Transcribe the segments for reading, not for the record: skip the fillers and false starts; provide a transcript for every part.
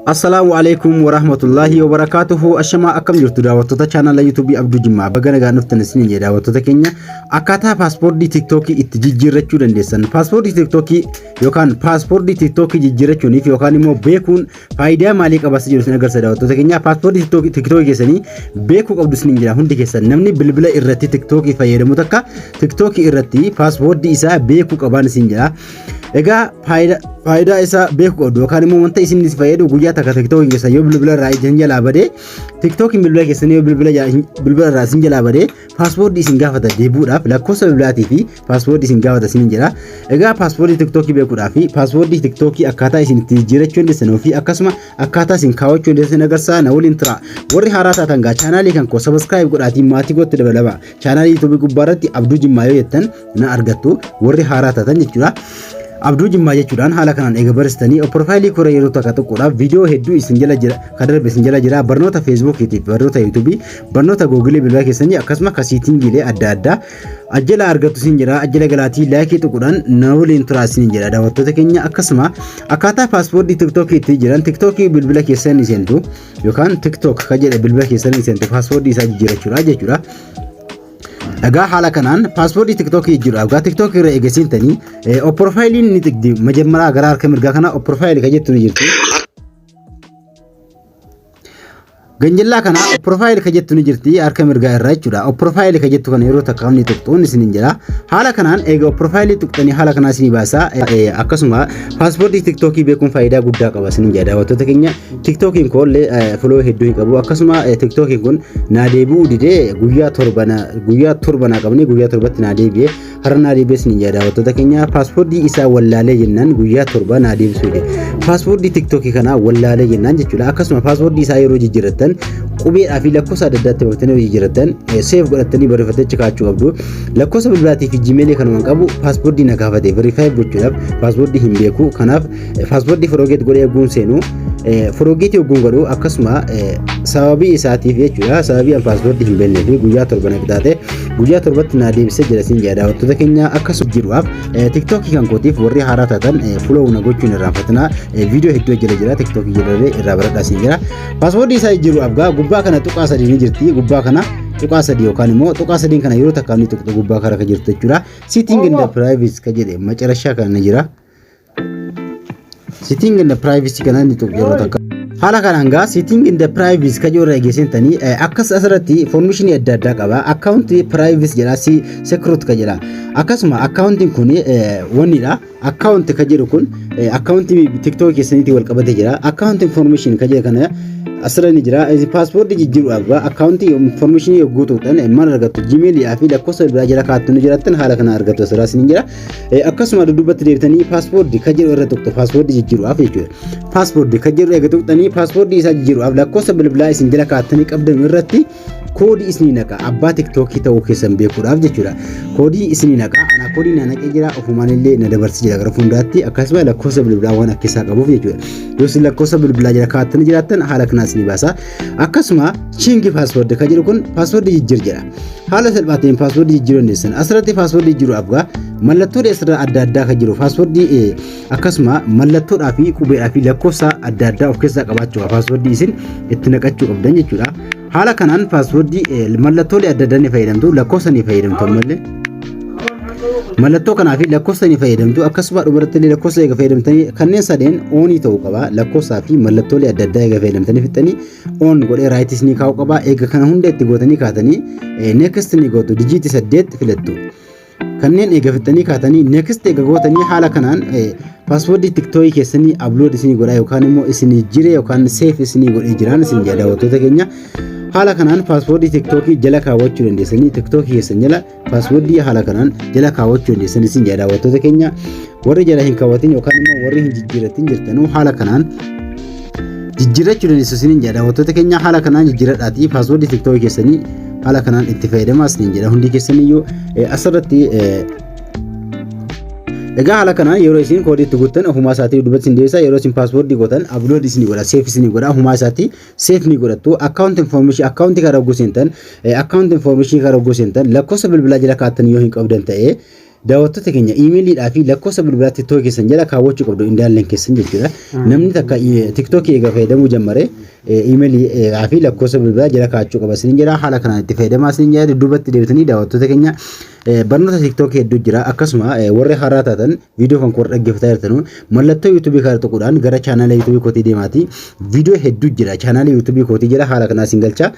Assalaamu alaikum warahmatullahi wabarakaatuhu. Ashamaa, akkam jirtu daawwattoota chaanala YouTubeii Abduu Jimmaa? Baga nagaan dhuftan isiniin jedha. Daawwattoota keenya, akkaataa passwordii TikTokii itti jijjiirrachuu dandeessan, passwordii TikTokii yookaan passwordii TikTokii jijjiirrachuuniif yookaan immoo beekuun faayidaa maalii qaba jedhu isin agarsiisa. Daawwattoota keenya, passwordii TikTokii keessanii beekuu qabdu isiniin jedha hundi keessan. Namni bilbila irratti TikTokii fayyadamu takka TikTokii irratti passwordii isaa beekuu qabaan isin jedha. Egaa faayidaa isaa beekuu qabdu yookaan immoo wanta isin fayyadu, guyyaa takka TikTokii keessa yoo bilbila irraa isin jalaa badee, TikTokiin bilbila keessanii yoo bilbila irraa isin jalaa badee, passwordii isin gaafata. Deebi'uudhaaf lakkoofsa bilbilaatii fi passwordii isin gaafata isin jedha. Egaa passwordii TikTokii beekuudhaaf fi passwordii TikTokii akkaataa isin itti jijjiirachuu dandeessanuu fi akkasuma akkaataa isin kaawwachuu dandeessan agarsiisa, na waliin tura. Warri haaraa taatan gaa chaanaalii kan koo subscribe godhaatii maatii gootti dabalama. Chaanaalii YouTubeii gubbaa irratti Abduu Jimmaa yoo jettan na argattu, warri haaraa taatan jechuudha. Abduu Jimmaa jechuudhaan haala kanaan eega barreessitanii profileii koo yeroo takka tuquudhaaf viidiyoo hedduu isin jala jira, kan darbe isin jala jira. Barnoota Facebookiitiif, barnoota YouTubeii, barnoota Googleii bilbila keessanii, akkasuma kasettingiilee adda addaa ajjala argattu isin jira. Ajjala galaatii likeii tuquudhaan na waliin turaa isin jira, daawwattoota keenya. Akkasuma akkaataa passwordii TikTokii itti jiran, TikTokii bilbila keessanii seentu yookaan TikTok kan jedhe bilbila keessanii seentu, passwordii isaa jijjiirachuudha jechuudha. Egaa haala kanaan passwordii TikTokii jijjiiru. Egaa TikTokii irra eegasiintanii profileiin ni xiqdi. Majammaraa gara harka mirgaa kana profile kan jettu ni jirti. Ganjallaa kana profile kan jettu ni jirti harka mirgaa irraa jechuudha. Profile kan jettu kana yeroo takka ni tuqxuun isiniin jedha. Haala kanaan egaa profileii tuqxanii haala kanaa isinii baasa. Akkasuma passwordii TikTokii beekuun faayidaa guddaa qaba isiniin jedha, daawwattoota keenya. TikTokiin koollee follow hedduu hin qabu. Akkasuma TikTokiin kun naa deebi'uu didee guyyaa 7 naa qabnee guyyaa 7tti naa deebi'e. Har'a naa deebi'e isiniin jedha, daawwattoota keenya. Passwordii isaa wallaalee jennaan guyyaa 7 naa deebisuu dide. Passwordii TikTokii kanaa wallaalee jennaan jechuudha. Akkasuma passwordii isaa yeroo jijjiirrattan qubeedhaa fi lakkoofsa adda addaatti maktanii yoo jijjiirrattan save godhattanii barreeffattee kaa'achuu qabdu. Lakkoofsa bilbilaatii fi Gmailii kanumaan qabu passwordii na gaafate verify gochuudhaaf, passwordii hin beeku. Kanaaf passwordii forget godhee eeguun seenu, forget eeguun godhu, akkasuma sababii isaatiif jechuudha. Sababii an passwordii hin beeknee fi guyyaa 7 na qixaate, guyyaa 7tti naa deebisee jira siin jedha, daawwattoota keenya. Akkasuma jiruudhaaf TikTokii kan kootiif warri haaraa taatan follow na gochuun irraanfatina. Viidiyoo hedduu jala jira, TikTokii jalarree irraa baradhaa siin jira. Passwordii isaa jijjiiruudhaaf gaa gubbaa kana tuqaa sadii ni jirti. Gubbaa kana tuqaa sadii yookaan immoo tuqaa sadiin kana yeroo takkaaf ni tuqxu, gubbaa kana kan jirtu jechuudha. Setting and privacy ka jedhe macarashaa kana ni jira. Setting and privacy kana ni tuqxu yeroo takka. Haala kanaan gaa setting and privacy ka jedhu irra eegeessintanii akkas asirratti information adda addaa qaba. Account privacy jedha, si security ka jedha. Akkasuma accountiin kun wannidha. Account ka jedhu kun accountii TikTok keessaniitiin wal qabatee jira. Account information ka jedhu kana asirra ni jira. Passwordii jijjiiruudhaaf accountii information yogguu tuqxan maal argattu? Gmailii fi lakkoofsa bilbilaa jala kaa'attu ni jiraattan, haala kana argattu asirraa ni jira. Akkasuma dudduubatti deebitanii passwordii ka jedhu irra tuqxu, passwordii jijjiiruudhaaf jechuudha. Passwordii ka jedhu eega tuqxanii, passwordii isaa jijjiiruudhaaf lakkoofsa bilbilaa isin jala kaa'attanii qabdan irratti koodii isinii naqa, abbaa TikTokii ta'uu keessan beekuudhaaf jechuudha. Koodii isinii naqa, ana koodii na naqee jira, ofumaan illee na dabarsi jira gara fuulduraatti, akkasuma lakkoofsa bilbilaa waan akka isaa qabuuf jechuudha. Yoo isin lakkoofsa bilbilaa jala kaa'attanii jiraattan haala kanaa isinii baasa. Akkasuma change password kan jedhu kun passwordii jijjiir jedha. Haala salphaa ta'een passwordii jijjiiruu dandeessan. Asirratti passwordii jijjiiruudhaaf gaa mallattoolee asirra adda addaa kan jiru, passwordii akkasuma mallattoodhaa fi qubeedhaa fi lakkoofsa adda addaa of keessaa qabaachuu passwordii isin itti naqachuu qabdan jechuudha. Haala kanaan passwordii mallattoolee adda addaa ni fayyadamtu, lakkoofsa ni fayyadamtu ammallee. Mallattoo kanaa fi lakkoofsa ni fayyadamtu, akkasuma dhumarratti illee lakkoofsa eega fayyadamtanii kanneen sadeen onii ta'uu qaba. Lakkoofsaa fi mallattoolee adda addaa eega fayyadamtanii fixxanii on godhee rightis ni kaa'uu qaba. Eega kana hunda itti gootanii kaatanii next ni gootu, digitii 8 filattu. Kanneen eega fixxanii kaatanii next eega gootanii haala kanaan passwordii TikTokii keessanii upload isinii godhaa yookaan immoo isinii jire yookaan save isinii godhee jiraan isin jedha, daawwattoota keenya. Haala kanaan passwordii TikTokii jala kaawwachuu dandeessanii, TikTokii keessan jala passwordii haala kanaan jala kaawwachuu dandeessan isin jedha, daawwattoota keenya. Warri jala hin kaawwatin yookaan immoo warri hin jijjiirratin jirtanuu haala kanaan jijjiirrachuu dandeessu isiniin jedha, daawwattoota keenya. Haala kanaan jijjiirradhaatii passwordii TikTokii keessanii haala kanaan itti fayyadamaa isiniin jedha hundi keessaniyyuu asirratti. Egaa haala kanaan yeroo isin koodii itti guuttan ofumaa isaatii duubatti isin deebisa. Yeroo isin passwordii gootan upload isinii godha, save isinii godha, ofumaa isaatii save ni godhattu. Account information, account karaa hogguu seentan, account information karaa hogguu seentan lakkoofsa bilbilaa jala kaa'attan yoo hin qabdan ta'e Daawwattoota keenya, iimeeliidhaa fi lakkoofsa bilbilaa TikTokii keessan jala kaawwachuu qabdu indaalleen keessan jechuudha. Namni takka TikTokii eega fayyadamuu jammare iimeelii fi lakkoofsa bilbilaa jala kaa'achuu qaba isiniin jedha. Haala kanaan itti fayyadamaa isiniin jedha. Dudduubatti deebitanii, daawwattoota keenya, barnoota TikTokii hedduu jira. Akkasuma warri haaraa taatan, viidiyoo kan koo dhaggeeffataa jirtanu, mallattoo YouTubeii kana tuquudhaan gara chaanaala YouTubeii kootii deemaati. Viidiyoo hedduu jira chaanaala YouTubeii kootii jala. Haala kanaa isin galcha.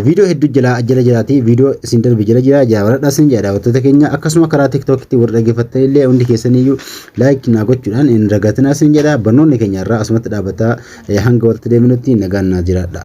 Viidiyoo hedduu jala jala jiraati. Viidiyoo isin darbe jala jira jaabaladhaa isin jedha, daawwattoota keenya. Akkasuma karaa TikTokitti warri dhaggeeffattan illee hundi keessaniyyuu like naa gochuudhaan hin ragatinaa isin jedha. Barnoonni keenya irraa asumatti dhaabbataa. Hanga walitti deebinutti nagaan naa jiraadha.